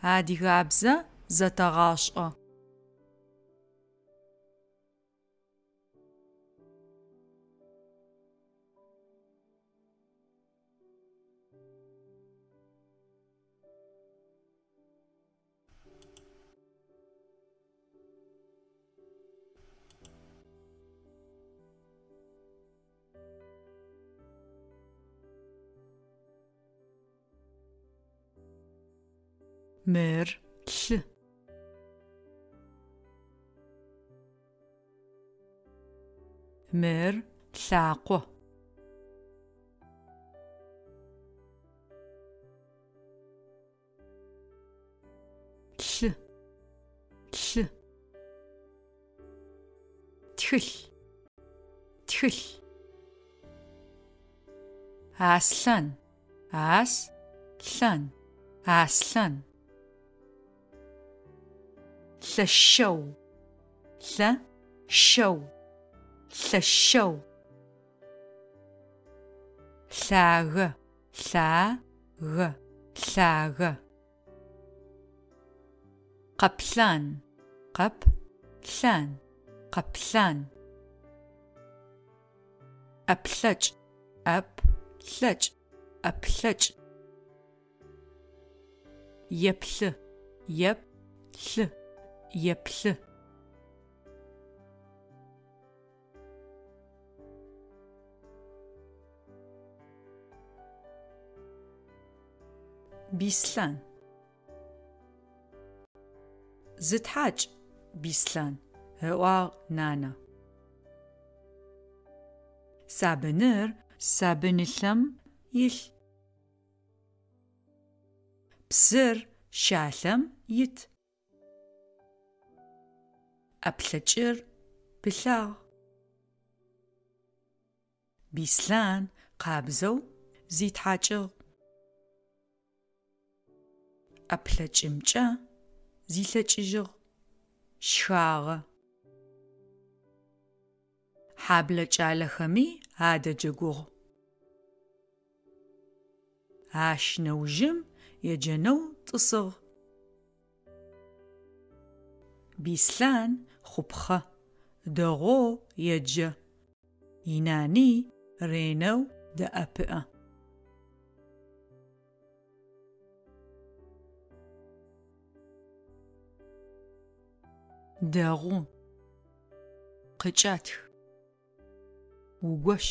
Адыгабзэ зэтэгъашӏэ. Мыр лъы. Мыр лъакъо. Лъы. Лъы. Тхылъ. Тхылъ. Аслъан. Ас. Лъан. Аслъан. Лъэшэу. Лъэ. Шэу. Лъэшэу. Лъагэ. Лъа. Гэ. Лъагэ. Къэплъан. Къэп. Лъан. Къэплъан. ӏэплъэкӏ. ӏэп. Лъэкӏ. ӏэплъэкӏ. Еплъы. Еп. Лъы. Еплъы. Бислъан. Зытхьакӏ, Бислъан, ыӏуагъ нанэ. Сабыныр сабынылъэм илъ. Псыр щалъэм ит. ӏэплъэкӏыр пылъагъ. Бислъан къабзэу зитхьакӏыгъ. ӏэплъэкӏымкӏэ зилъэкӏыжьыгъ, шхагъэ. Хьаблэ кӏалэхэми адэджэгугъ. Ащ нэужым еджэнэу тӏысыгъ. Бислъан хъупхъэ, дэгъоу еджэ, инани ренэу дэӏэпыӏэ. Дэгъу. Къыкӏэтх. Угощ.